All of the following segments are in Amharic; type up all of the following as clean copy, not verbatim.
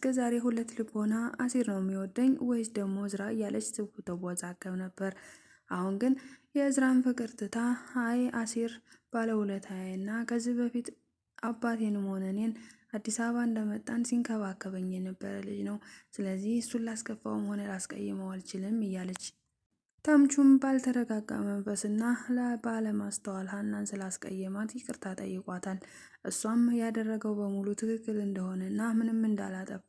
እስከ ዛሬ ሁለት ልቦና አሲር ነው የሚወደኝ ወይስ ደግሞ እዝራ እያለች ስትወዛገብ ነበር። አሁን ግን የእዝራን ፍቅር ትታ አይ አሲር ባለውለታዬ እና ከዚህ በፊት አባቴንም ሆነ እኔን አዲስ አበባ እንደመጣን ሲንከባከበኝ የነበረ ልጅ ነው። ስለዚህ እሱን ላስከፋውም ሆነ ላስቀይመው አልችልም እያለች ተምቹም ባልተረጋጋ መንፈስና ባለማስተዋል ሀናን ስላስቀየማት ይቅርታ ጠይቋታል። እሷም ያደረገው በሙሉ ትክክል እንደሆነና ምንም እንዳላጠፋ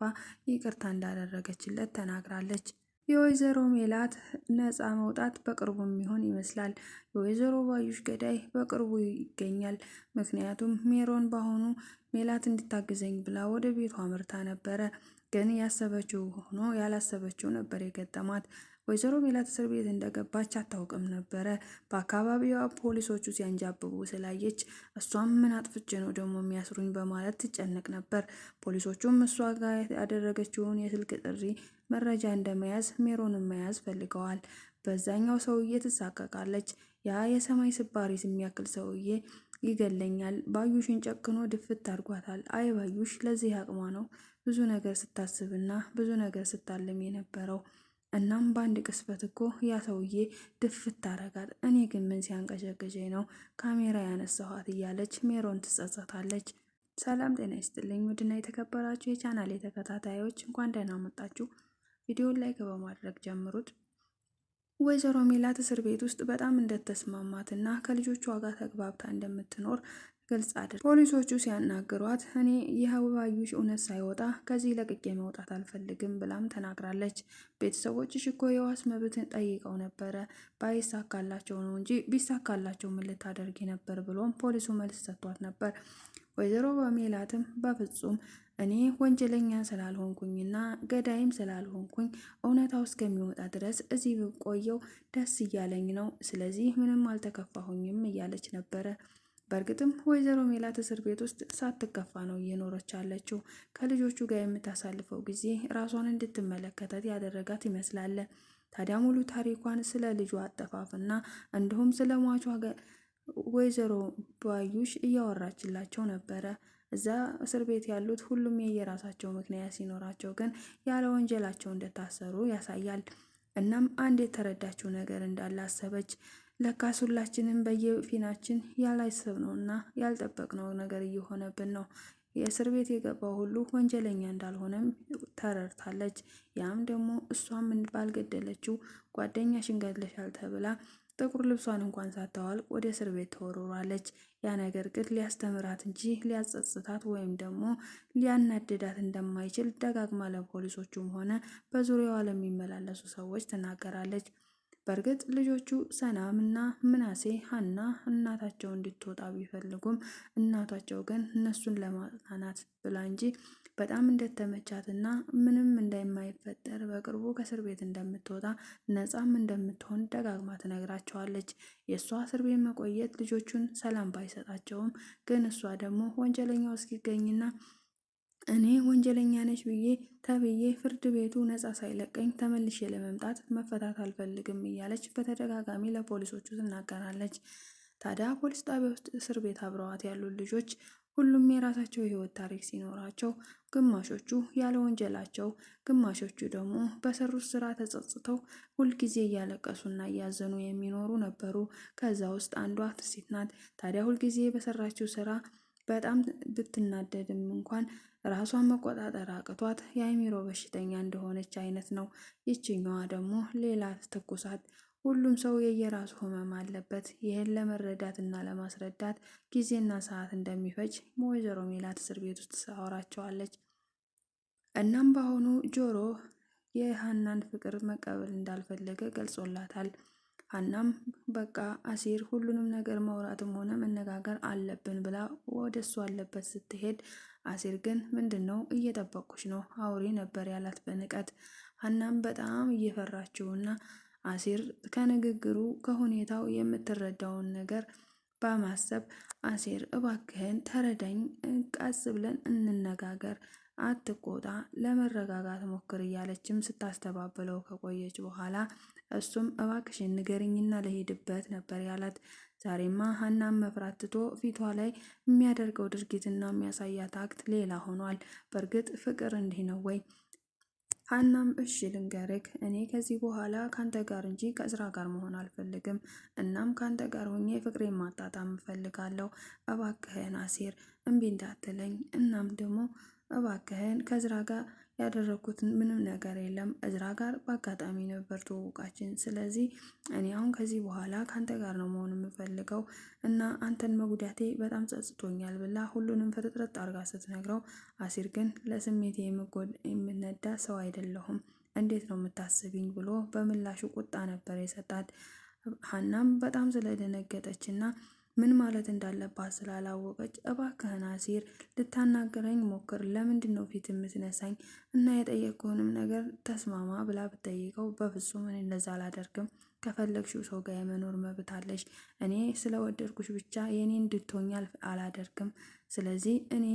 ይቅርታ እንዳደረገችለት ተናግራለች። የወይዘሮ ሜላት ነፃ መውጣት በቅርቡ የሚሆን ይመስላል። የወይዘሮ ባዩሽ ገዳይ በቅርቡ ይገኛል። ምክንያቱም ሜሮን በአሁኑ ሜላት እንድታግዘኝ ብላ ወደ ቤቷ አምርታ ነበረ። ግን ያሰበችው ሆኖ ያላሰበችው ነበር የገጠማት። ወይዘሮ ሜላት እስር ቤት እንደገባች አታውቅም ነበረ። በአካባቢዋ ፖሊሶቹ ሲያንጃብቡ ስላየች እሷም ምን አጥፍቼ ነው ደግሞ የሚያስሩኝ በማለት ትጨነቅ ነበር። ፖሊሶቹም እሷ ጋር ያደረገችውን የስልክ ጥሪ መረጃ እንደመያዝ ሜሮንን መያዝ ፈልገዋል። በዛኛው ሰውዬ ትሳቀቃለች። ያ የሰማይ ስባሪ የሚያክል ሰውዬ ይገለኛል። ባዩሽን ጨክኖ ድፍት አድርጓታል። አይ ባዩሽ ለዚህ አቅሟ ነው ብዙ ነገር ስታስብና ብዙ ነገር ስታልም የነበረው። እናም በአንድ ቅስፈት እኮ ያ ሰውዬ ድፍት አረጋት። እኔ ግን ምን ሲያንቀዠቅዠኝ ነው ካሜራ ያነሳኋት እያለች ሜሮን ትጸጸታለች። ሰላም ጤና ይስጥልኝ ውድና የተከበራችሁ የቻናሌ ተከታታዮች እንኳን ደህና መጣችሁ። ቪዲዮን like በማድረግ ጀምሩት። ወይዘሮ ሜላት እስር ቤት ውስጥ በጣም እንደተስማማትና ከልጆቿ ጋር ተግባብታ እንደምትኖር ግልጽ አድርግ። ፖሊሶቹ ሲያናግሯት እኔ የባዩሽ እውነት ሳይወጣ ከዚህ ለቅቄ መውጣት አልፈልግም ብላም ተናግራለች። ቤተሰቦችሽ እኮ የዋስ መብትን ጠይቀው ነበረ፣ ባይሳካላቸው ነው እንጂ ቢሳካላቸው ምን ልታደርጊ ነበር ብሎም ፖሊሱ መልስ ሰጥቷት ነበር። ወይዘሮ ሜላትም በፍጹም እኔ ወንጀለኛ ስላልሆንኩኝና ገዳይም ስላልሆንኩኝ እውነታው እስከሚወጣ ድረስ እዚህ ብቆየው ደስ እያለኝ ነው። ስለዚህ ምንም አልተከፋሁኝም እያለች ነበረ። በእርግጥም ወይዘሮ ሜላት እስር ቤት ውስጥ ሳትከፋ ነው እየኖረች ያለችው። ከልጆቹ ጋር የምታሳልፈው ጊዜ ራሷን እንድትመለከታት ያደረጋት ይመስላል። ታዲያ ሙሉ ታሪኳን ስለ ልጇ አጠፋፍና እንዲሁም ስለ ሟቿ ወይዘሮ ባዩሽ እያወራችላቸው ነበረ። እዛ እስር ቤት ያሉት ሁሉም የየራሳቸው ምክንያት ሲኖራቸው ግን ያለ ወንጀላቸው እንደታሰሩ ያሳያል። እናም አንድ የተረዳችው ነገር እንዳለ አሰበች። ለካስ ሁላችንም በየፊናችን ያላሰብነውና ያልጠበቅነው ነገር እየሆነብን ነው። የእስር ቤት የገባው ሁሉ ወንጀለኛ እንዳልሆነም ተረድታለች። ያም ደግሞ እሷም ባልገደለችው ጓደኛሽን ገድለሻል ተብላ ጥቁር ልብሷን እንኳን ሳታዋልቅ ወደ እስር ቤት ተወርውራለች። ያ ነገር ግን ሊያስተምራት እንጂ ሊያጸጽታት ወይም ደግሞ ሊያናድዳት እንደማይችል ደጋግማ ለፖሊሶቹም ሆነ በዙሪያዋ ለሚመላለሱ ሰዎች ትናገራለች። በእርግጥ ልጆቹ ሰናም እና ምናሴ ሀና እናታቸው እንድትወጣ ቢፈልጉም እናታቸው ግን እነሱን ለማጽናናት ብላ እንጂ በጣም እንደተመቻትና ምንም እንደማይፈጠር በቅርቡ ከእስር ቤት እንደምትወጣ ነፃም እንደምትሆን ደጋግማ ትነግራቸዋለች። የእሷ እስር ቤት መቆየት ልጆቹን ሰላም ባይሰጣቸውም ግን እሷ ደግሞ ወንጀለኛው እስኪገኝና እኔ ወንጀለኛ ነች ብዬ ተብዬ ፍርድ ቤቱ ነፃ ሳይለቀኝ ተመልሼ ለመምጣት መፈታት አልፈልግም እያለች በተደጋጋሚ ለፖሊሶቹ ትናገራለች። ታዲያ ፖሊስ ጣቢያ ውስጥ እስር ቤት አብረዋት ያሉ ልጆች ሁሉም የራሳቸው የህይወት ታሪክ ሲኖራቸው፣ ግማሾቹ ያለ ወንጀላቸው፣ ግማሾቹ ደግሞ በሰሩት ስራ ተጸጽተው ሁልጊዜ እያለቀሱና እያዘኑ የሚኖሩ ነበሩ። ከዛ ውስጥ አንዷ ትሴት ናት። ታዲያ ሁልጊዜ በሰራችው ስራ በጣም ብትናደድም እንኳን ራሷን መቆጣጠር አቅቷት የአእምሮ በሽተኛ እንደሆነች አይነት ነው። ይችኛዋ ደግሞ ሌላ ትኩሳት። ሁሉም ሰው የየራሱ ህመም አለበት። ይህን ለመረዳት እና ለማስረዳት ጊዜና ሰዓት እንደሚፈጅ ወይዘሮ ሜላት እስር ቤት ውስጥ ታወራቸዋለች። እናም በአሁኑ ጆሮ የሀናን ፍቅር መቀበል እንዳልፈለገ ገልጾላታል። ሀናም በቃ አሲር ሁሉንም ነገር ማውራትም ሆነ መነጋገር አለብን ብላ ወደ እሱ አለበት ስትሄድ፣ አሲር ግን ምንድን ነው እየጠበቅኩሽ ነው አውሪ ነበር ያላት በንቀት። ሀናም በጣም እየፈራችውና አሲር ከንግግሩ ከሁኔታው የምትረዳውን ነገር በማሰብ አሴር እባክህን ተረዳኝ፣ ቀስ ብለን እንነጋገር፣ አትቆጣ፣ ለመረጋጋት ሞክር እያለችም ስታስተባብለው ከቆየች በኋላ እሱም እባክሽን ንገርኝና ለሄድበት ነበር ያላት። ዛሬማ ሀናን መፍራት ትቶ ፊቷ ላይ የሚያደርገው ድርጊትና የሚያሳያት act ሌላ ሆኗል። በእርግጥ ፍቅር እንዲህ ነው ወይ? ሀናም እሺ ልንገርክ፣ እኔ ከዚህ በኋላ ካንተ ጋር እንጂ ከእዝራ ጋር መሆን አልፈልግም። እናም ካንተ ጋር ሆኜ ፍቅሬን ማጣጣም እፈልጋለሁ። እባክህን አሴር እምቢ እንዳትለኝ። እናም ደግሞ እባክህን ከእዝራ ጋር ያደረግኩት ምንም ነገር የለም። እዝራ ጋር በአጋጣሚ ነበር ትውውቃችን። ስለዚህ እኔ አሁን ከዚህ በኋላ ከአንተ ጋር ነው መሆን የምፈልገው እና አንተን መጉዳቴ በጣም ጸጽቶኛል ብላ ሁሉንም ፍርጥርጥ አድርጋ ስትነግረው፣ አሲር ግን ለስሜቴ የምነዳ ሰው አይደለሁም፣ እንዴት ነው የምታስቢኝ ብሎ በምላሹ ቁጣ ነበር የሰጣት። ሀናም በጣም ስለደነገጠች እና ምን ማለት እንዳለባት ስላላወቀች እባክህን አሲር ልታናገረኝ ሞክር፣ ለምንድን ነው ፊት የምትነሳኝ? እና የጠየቅኩህንም ነገር ተስማማ ብላ ብትጠይቀው በፍጹም እኔ እንደዛ አላደርግም፣ ከፈለግሽው ሰው ጋር የመኖር መብት አለሽ። እኔ ስለወደድኩሽ ብቻ የእኔ እንድትሆኝ አላደርግም። ስለዚህ እኔ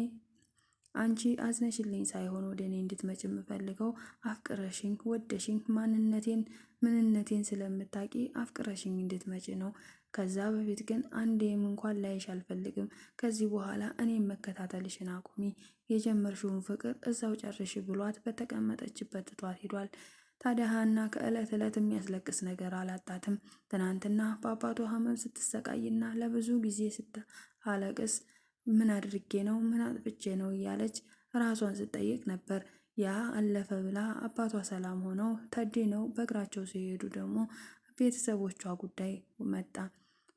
አንቺ አዝነሽልኝ ሳይሆን ወደ እኔ እንድትመጭ የምፈልገው አፍቅረሽኝ ወደሽኝ ማንነቴን ምንነቴን ስለምታቂ አፍቅረሽኝ እንድትመጭ ነው። ከዛ በፊት ግን አንዴም እንኳን ላይሽ አልፈልግም። ከዚህ በኋላ እኔም መከታተልሽን አቁሚ፣ የጀመርሽውን ፍቅር እዛው ጨርሽ ብሏት በተቀመጠችበት ትቷት ሄዷል። ታዲያ ሀና ከዕለት ዕለት የሚያስለቅስ ነገር አላጣትም። ትናንትና በአባቷ ሕመም ስትሰቃይና ለብዙ ጊዜ ስታለቅስ ምን አድርጌ ነው ምን አጥፍቼ ነው እያለች ራሷን ስትጠይቅ ነበር። ያ አለፈ ብላ አባቷ ሰላም ሆነው ተድነው በእግራቸው ሲሄዱ ደግሞ ቤተሰቦቿ ጉዳይ መጣ።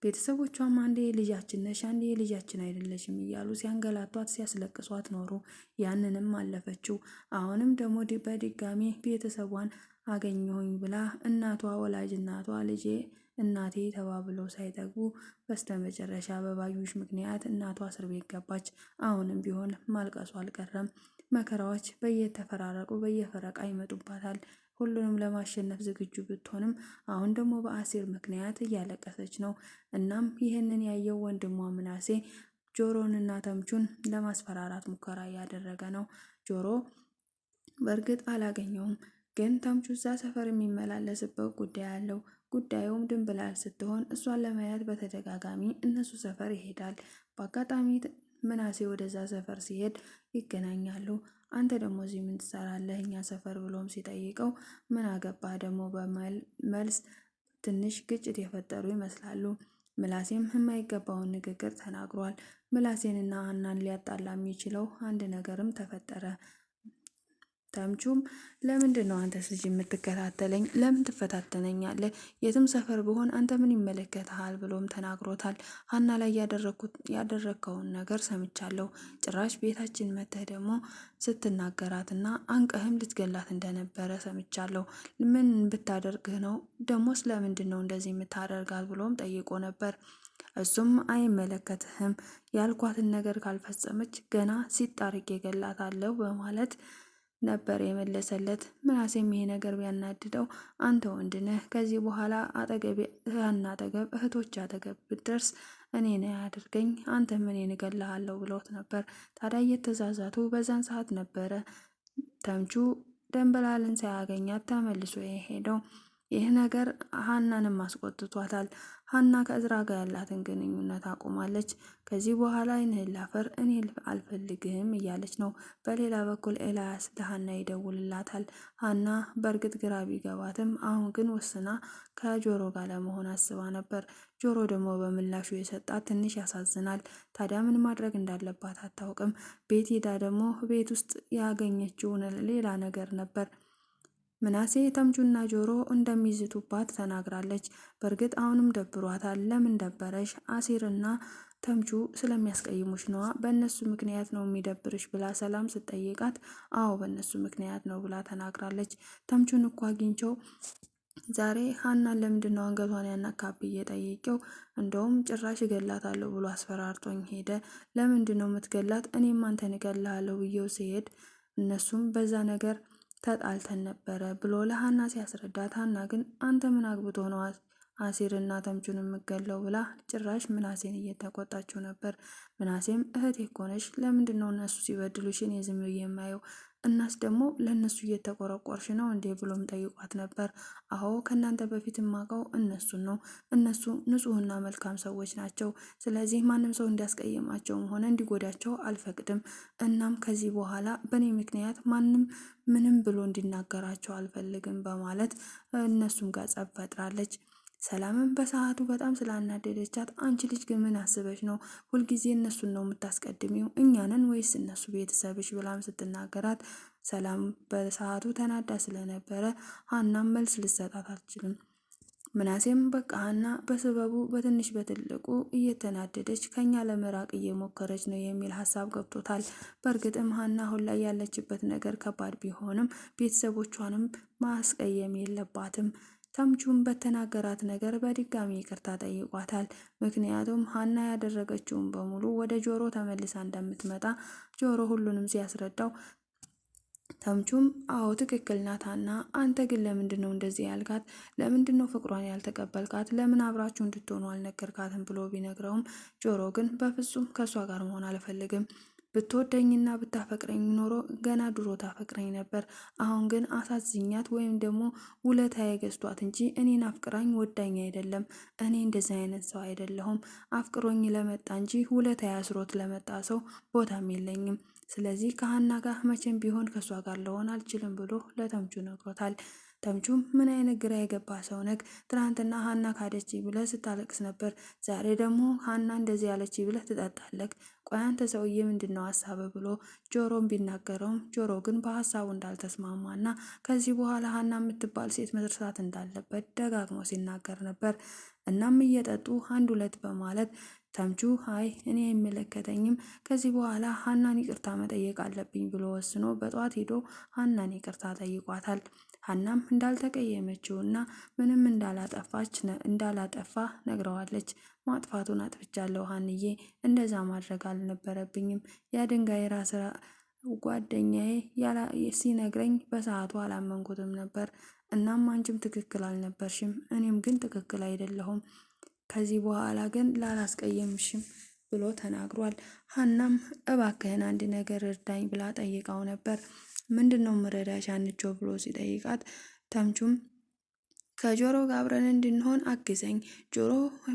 ቤተሰቦቿም አንዴ ልጃችን ነሽ፣ አንዴ ልጃችን አይደለሽም እያሉ ሲያንገላቷት ሲያስለቅሷት ኖሩ። ያንንም አለፈችው። አሁንም ደግሞ በድጋሚ ቤተሰቧን አገኘሁኝ ብላ እናቷ ወላጅ እናቷ ልጄ እናቴ ተባብለው ሳይጠግቡ በስተመጨረሻ በባዩሽ ምክንያት እናቷ እስር ቤት ገባች። አሁንም ቢሆን ማልቀሱ አልቀረም። መከራዎች በየተፈራረቁ በየፈረቃ ይመጡባታል። ሁሉንም ለማሸነፍ ዝግጁ ብትሆንም አሁን ደግሞ በአሴር ምክንያት እያለቀሰች ነው። እናም ይህንን ያየው ወንድሟ ምናሴ ጆሮንና ተምቹን ለማስፈራራት ሙከራ እያደረገ ነው። ጆሮ በእርግጥ አላገኘውም፣ ግን ተምቹ እዛ ሰፈር የሚመላለስበት ጉዳይ አለው። ጉዳዩም ድንብላል ስትሆን እሷን ለማየት በተደጋጋሚ እነሱ ሰፈር ይሄዳል። በአጋጣሚ ምናሴ ወደዛ ሰፈር ሲሄድ ይገናኛሉ። አንተ ደግሞ እዚህ ምን ትሰራለህ እኛ ሰፈር ብሎም ሲጠይቀው ምን አገባህ ደግሞ በመልስ ትንሽ ግጭት የፈጠሩ ይመስላሉ። ምላሴም የማይገባውን ንግግር ተናግሯል። ምላሴንና ሀናን ሊያጣላ የሚችለው አንድ ነገርም ተፈጠረ። ተምቹም ለምንድን ነው አንተስ ልጅ የምትከታተለኝ? ለምን ትፈታተነኛለህ? የትም ሰፈር ብሆን አንተ ምን ይመለከትሃል? ብሎም ተናግሮታል። ሀና ላይ ያደረግከውን ነገር ሰምቻለሁ። ጭራሽ ቤታችን መተህ ደግሞ ስትናገራትና አንቀህም ልትገላት እንደነበረ ሰምቻለሁ። ምን ብታደርግህ ነው? ደግሞስ ለምንድን ነው እንደዚህ የምታደርጋት? ብሎም ጠይቆ ነበር። እሱም አይመለከትህም፣ ያልኳትን ነገር ካልፈጸመች ገና ሲጣርቅ እገላታለሁ በማለት ነበር የመለሰለት። ምናሴም ይሄ ነገር ቢያናድደው አንተ ወንድ ነህ፣ ከዚህ በኋላ አጠገቤ እህና አጠገብ እህቶች አጠገብ ብትደርስ እኔ ነው ያድርገኝ፣ አንተ ምን እገልሃለሁ ብሎት ነበር። ታዲያ እየተዛዛቱ በዛን ሰዓት ነበረ ተምቹ ደንበላልን ሳያገኛት ተመልሶ የሄደው። ይህ ነገር ሀናንም አስቆጥቷታል። ሀና ከእዝራ ጋር ያላትን ግንኙነት አቁማለች። ከዚህ በኋላ ዓይንህን ላፈር እኔ አልፈልግህም እያለች ነው። በሌላ በኩል ኤልያስ ለሀና ይደውልላታል። ሀና በእርግጥ ግራ ቢገባትም አሁን ግን ወስና ከጆሮ ጋር ለመሆን አስባ ነበር። ጆሮ ደግሞ በምላሹ የሰጣት ትንሽ ያሳዝናል። ታዲያ ምን ማድረግ እንዳለባት አታውቅም። ቤት ሄዳ ደግሞ ቤት ውስጥ ያገኘችውን ሌላ ነገር ነበር። ምናሴ ተምቹና ጆሮ እንደሚዝቱባት ተናግራለች። በእርግጥ አሁንም ደብሯታል። ለምን ደበረሽ? አሲርና ተምቹ ስለሚያስቀይሙሽ ነዋ። በእነሱ ምክንያት ነው የሚደብርሽ ብላ ሰላም ስትጠይቃት አዎ በእነሱ ምክንያት ነው ብላ ተናግራለች። ተምቹን እኮ አግኝቼው ዛሬ ሀናን ለምንድን ነው አንገቷን ያናካብ ጠይቄው እንደውም ጭራሽ እገላታለሁ ብሎ አስፈራርቶኝ ሄደ። ለምንድን ነው የምትገላት? እኔም አንተን እገልሃለሁ ብዬው ሲሄድ እነሱም በዛ ነገር ተጣልተን ነበረ ብሎ ለሀና ሲያስረዳት፣ ሀና ግን አንተ ምን አግብቶ ነው አሲርና ተምቹን የምገለው ብላ ጭራሽ ምናሴን እየተቆጣችው ነበር። ምናሴም እህቴ እኮ ነሽ፣ ለምንድን ነው እነሱ ሲበድሉሽ እኔ ዝም ብዬ የማየው? እናስ ደግሞ ለእነሱ እየተቆረቆርሽ ነው እንዴ ብሎም ጠይቋት ነበር። አዎ ከእናንተ በፊት የማውቀው እነሱን ነው። እነሱ ንጹሕና መልካም ሰዎች ናቸው። ስለዚህ ማንም ሰው እንዲያስቀይማቸውም ሆነ እንዲጎዳቸው አልፈቅድም። እናም ከዚህ በኋላ በእኔ ምክንያት ማንም ምንም ብሎ እንዲናገራቸው አልፈልግም በማለት እነሱም ጋር ጸብ ፈጥራለች። ሰላምም በሰዓቱ በጣም ስላናደደቻት አንቺ ልጅ ግን ምን አስበሽ ነው ሁልጊዜ እነሱን ነው የምታስቀድሚው እኛንን ወይስ እነሱ ቤተሰብሽ ብላም ስትናገራት ሰላም በሰዓቱ ተናዳ ስለነበረ ሀናም መልስ ልሰጣት አልችልም። ምናሴም በቃ ሀና በሰበቡ በትንሽ በትልቁ እየተናደደች ከኛ ለመራቅ እየሞከረች ነው የሚል ሀሳብ ገብቶታል። በእርግጥም ሀና አሁን ላይ ያለችበት ነገር ከባድ ቢሆንም ቤተሰቦቿንም ማስቀየም የለባትም። ተምቹም በተናገራት ነገር በድጋሚ ይቅርታ ጠይቋታል። ምክንያቱም ሀና ያደረገችውን በሙሉ ወደ ጆሮ ተመልሳ እንደምትመጣ ጆሮ ሁሉንም ሲያስረዳው ተምቹም አዎ ትክክል ናት ሀና፣ አንተ ግን ለምንድን ነው እንደዚህ ያልካት? ለምንድን ነው ፍቅሯን ያልተቀበልካት? ለምን አብራችሁ እንድትሆኑ አልነገርካትም? ብሎ ቢነግረውም ጆሮ ግን በፍጹም ከእሷ ጋር መሆን አልፈልግም ብትወደኝና ብታፈቅረኝ ኖሮ ገና ድሮ ታፈቅረኝ ነበር። አሁን ግን አሳዝኛት ወይም ደግሞ ውለታዬ ገዝቷት እንጂ እኔን አፍቅራኝ ወዳኝ አይደለም። እኔ እንደዚህ አይነት ሰው አይደለሁም። አፍቅሮኝ ለመጣ እንጂ ውለታዬ አስሮት ለመጣ ሰው ቦታም የለኝም። ስለዚህ ከሀና ጋር መቼም ቢሆን ከእሷ ጋር ልሆን አልችልም ብሎ ለተምቹ ነግሮታል። ተምቹም ምን አይነት ግራ የገባ ሰው ነህ? ትናንትና ሀና ካደች ብለህ ስታለቅስ ነበር። ዛሬ ደግሞ ሀና እንደዚህ ያለች ብለህ ትጠጣለህ። ቆይ አንተ ሰውዬ ምንድን ነው ሀሳብ ብሎ ጆሮን ቢናገረውም ጆሮ ግን በሀሳቡ እንዳልተስማማና ከዚህ በኋላ ሀና የምትባል ሴት መርሳት እንዳለበት ደጋግሞ ሲናገር ነበር። እናም እየጠጡ አንድ ሁለት በማለት ተምቹ አይ እኔ አይመለከተኝም ከዚህ በኋላ ሀናን ይቅርታ መጠየቅ አለብኝ ብሎ ወስኖ በጠዋት ሄዶ ሀናን ይቅርታ ጠይቋታል። ሀናም እንዳልተቀየመችው እና ምንም እንዳላጠፋች እንዳላጠፋ ነግረዋለች። ማጥፋቱን አጥፍቻለሁ ሀንዬ፣ እንደዛ ማድረግ አልነበረብኝም። ያ ድንጋይ ራስ ጓደኛዬ ሲነግረኝ በሰዓቱ አላመንኩትም ነበር። እናም አንቺም ትክክል አልነበርሽም፣ እኔም ግን ትክክል አይደለሁም። ከዚህ በኋላ ግን ላላስቀየምሽም ብሎ ተናግሯል። ሀናም እባክህን አንድ ነገር እርዳኝ ብላ ጠይቃው ነበር። ምንድን ነው ምረዳሽ አንቾ ብሎ ሲጠይቃት ተምቹም ከጆሮ ጋር አብረን እንድንሆን አግዘኝ። ጆሮ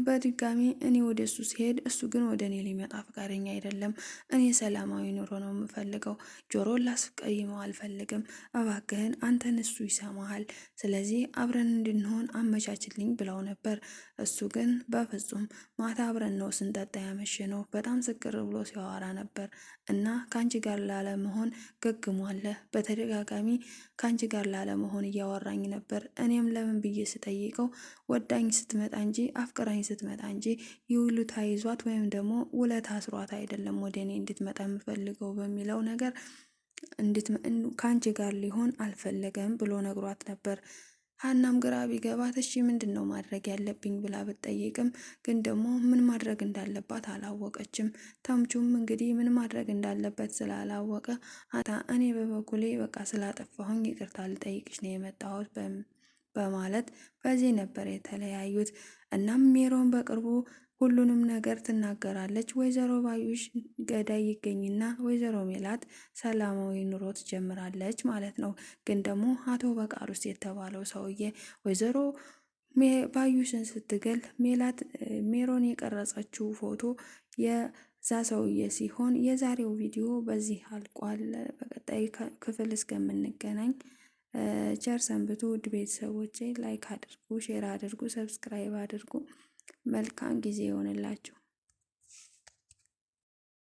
በድጋሚ እኔ ወደ እሱ ሲሄድ እሱ ግን ወደ እኔ ሊመጣ ፈቃደኛ አይደለም። እኔ ሰላማዊ ኑሮ ነው የምፈልገው። ጆሮ ላስቀይመው አልፈልግም። እባክህን አንተን እሱ ይሰማሃል። ስለዚህ አብረን እንድንሆን አመቻችልኝ ብለው ነበር። እሱ ግን በፍጹም ማታ አብረን ነው ስንጠጣ ያመሸ ነው። በጣም ስቅር ብሎ ሲያወራ ነበር እና ከአንቺ ጋር ላለመሆን ገግሟለ። በተደጋጋሚ ከአንቺ ጋር ላለመሆን እያወራኝ ነበር። እኔም ለምን ብዬ ስጠይቀው ወዳኝ ስትመጣ እንጂ አፍቅራኝ ስትመጣ እንጂ ይውሉታ ይዟት ወይም ደግሞ ውለታ አስሯት አይደለም ወደ እኔ እንድትመጣ የምፈልገው በሚለው ነገር ከአንቺ ጋር ሊሆን አልፈለገም ብሎ ነግሯት ነበር። ሀናም ግራ ቢገባት እሺ ምንድን ነው ማድረግ ያለብኝ ብላ ብትጠይቅም ግን ደግሞ ምን ማድረግ እንዳለባት አላወቀችም። ተምቹም እንግዲህ ምን ማድረግ እንዳለበት ስላላወቀ እኔ በበኩሌ በቃ ስላጠፋሁኝ ይቅርታ ልጠይቅሽ ነው የመጣሁት በማለት በዚህ ነበር የተለያዩት። እናም ሜሮን በቅርቡ ሁሉንም ነገር ትናገራለች። ወይዘሮ ባዩሽ ገዳይ ይገኝና ወይዘሮ ሜላት ሰላማዊ ኑሮ ትጀምራለች ማለት ነው። ግን ደግሞ አቶ በቃሉስ የተባለው ሰውዬ ወይዘሮ ባዩሽን ስትገል ሜላት ሜሮን የቀረጸችው ፎቶ የዛ ሰውዬ ሲሆን የዛሬው ቪዲዮ በዚህ አልቋል። በቀጣይ ክፍል እስከምንገናኝ ቸር ሰንብቱ። ውድ ቤተሰቦቼ like አድርጉ፣ share አድርጉ፣ subscribe አድርጉ። መልካም ጊዜ ይሆንላችሁ።